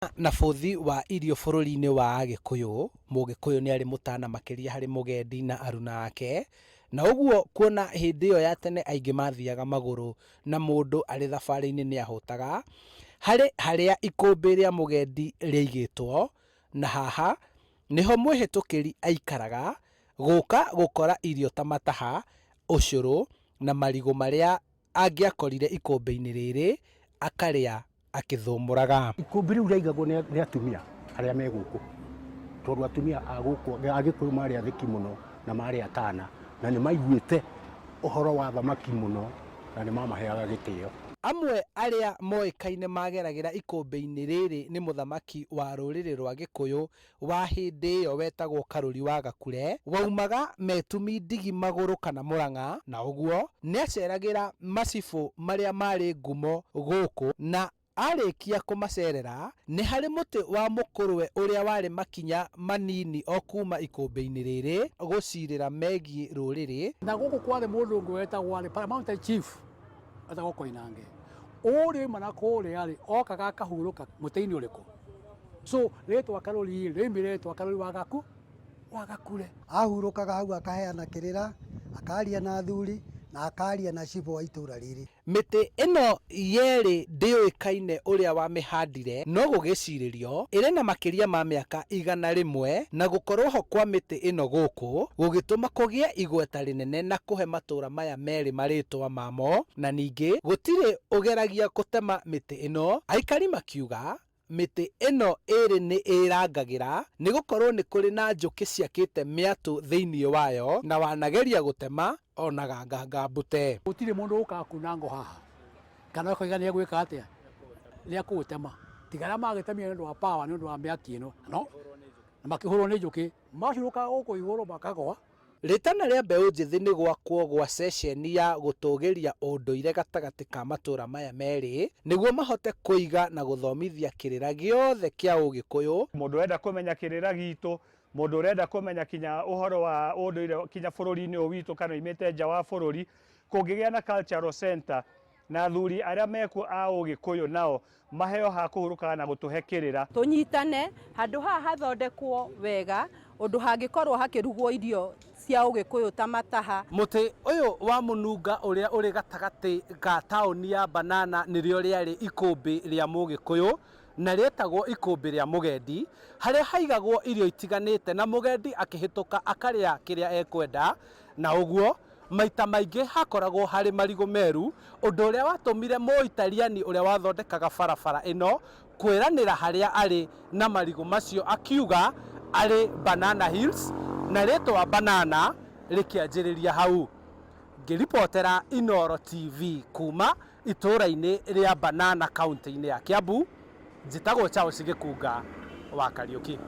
Na bũthi wa irio bũrũri-inĩ wa Agĩkũyũ, Mũgĩkũyũ nĩ arĩ mũtana makĩria harĩ mũgendi na aruna ake, na ũguo kuona hĩndĩ ĩyo ya tene aingĩ mathiaga magũrũ na mũndũ arĩ thabarĩ-inĩ nĩ ahũtaga, harĩ harĩa ikũmbĩ rĩa mũgendi rĩaigĩtwo, na haha nĩho mwĩhĩtũkĩri aikaraga gũka gũkora irio ta mataha, ũcũrũ na marigũ marĩa angĩakorire ikũmbĩ-inĩ rĩrĩ akarĩa akĩthũmũraga. Ikũmbĩ rĩu rĩaigagwo nĩ atumia arĩa me gũkũ, tondũ atumia a gũkũ a Gĩkũyũ marĩ athĩki mũno na marĩ atana na nĩ maiguĩte ũhoro wa thamaki mũno na nĩ mamaheaga gĩtĩo. Amwe arĩa moĩkaine mageragĩra ikũmbĩ-inĩ rĩrĩ nĩ mũthamaki wa rũrĩrĩ rwa Gĩkũyũ wa hĩndĩ ĩyo wetagwo Karũri wa Gakure, waumaga Metumi Ndigi Magũrũ kana Mũrang'a, na ũguo nĩaceragĩra macibũ marĩa marĩ ngumo gũkũ na arĩkia kũmacerera nĩ harĩ mũtĩ wa mũkũrwe ũrĩa warĩ makinya manini o kuma ikũmbĩ-inĩ rĩrĩ gũcirĩra megiĩ rũrĩrĩ. Na gũkũ kwarĩ mũndũ ũngĩ wetagwo arĩ Paramount Chief wetagwo Koinange. Ũrĩa oima na kũrĩa rĩ, okaga akahurũka mũtĩ-inĩ ũrĩkũ? So rĩtwa Karũri rĩ, rĩoimire rĩtwa Karũri wa Gaku, wa Gakure. Ahurũkaga hau akaheana kĩrĩra, akaria na athuri na akaria na cibũ wa itũra rĩrĩ. Mĩtĩ ĩno yerĩ ndĩũĩkaine ũrĩa wamĩhandire no gũgĩcirĩrio ĩrĩ na makĩria ma mĩaka 100 na gũkorwo ho kwa mĩtĩ ĩno gũkũ gũgĩtũma kũgĩe igweta rĩnene na kũhe matũra maya merĩ marĩtwa mamo na ningĩ gũtirĩ ũgeragia gũtema mĩtĩ ĩno aikari makiuga mĩtĩ ĩno ĩrĩ nĩ ĩrangagĩra nĩ gũkorwo nĩ kũrĩ na njũkĩ ciakĩte mĩatũ thĩinĩ wayo na wanageria gũtema onaga nganga mbute. Gũtirĩ mũndũ ũkaga kuna ngo haha kana ũkoiga nĩ egwĩka atĩa, nĩ ekũũtema, tiga arĩa magĩtemire nĩ ũndũ wa power, nĩ ũndũ wa mĩaki ĩno no na makĩhũrwo nĩ njũkĩ, macurũkaga gũkũ igũrũ makagwa. Rĩtana rĩa mbeũ njĩthĩ nĩ gwakwo gwa ceceni ya gũtũgĩria ũndũire gatagatĩ ka matũra maya merĩ nĩguo mahote kũiga na gũthomithia kĩrĩra gĩothe kĩa ũgĩkũyũ. Mũndũ ũrenda kũmenya kĩrĩra gitũ, mũndũ ũrenda kũmenya kinya ũhoro wa ũndũire kinya bũrũri-inĩ ũyũ witũ kana oimĩte nja wa bũrũri, kũngĩgĩa na cultural center na athuri arĩa mekuo a ũgĩkũyũ nao maheo ha kũhurũkaga na gũtũhe kĩrĩra. Tũnyitane handũ haha hathondekwo wega ũndũ hangĩkorwo hakĩrugwo irio cia ũgĩkũyũ ta mataha. Mũtĩ ũyũ wa mũnunga ũrĩa ũrĩ gatagatĩ ga taũni ya Banana nĩrĩo rĩarĩ ikũmbĩ rĩa mũgĩkũyũ na rĩetagwo ikũmbĩ rĩa mũgendi, harĩa haigagwo irio itiganĩte na mũgendi akĩhĩtũka akarĩa kĩrĩa ekwenda, na ũguo maita maingĩ hakoragwo harĩ marigũ meru, ũndũ ũrĩa watũmire Mũitaliani ũrĩa wathondekaga barabara ĩno kwĩranĩra harĩa arĩ na marigũ macio akiuga arĩ Banana Hills, na rĩtwa Banana rĩkĩanjĩrĩria hau. Ngĩribotera Inooro TV kuma itũũra-inĩ rĩa Banana kaunti-inĩ ya Kiambu, njĩtagwo Charles Gĩkunga wa Kariũki.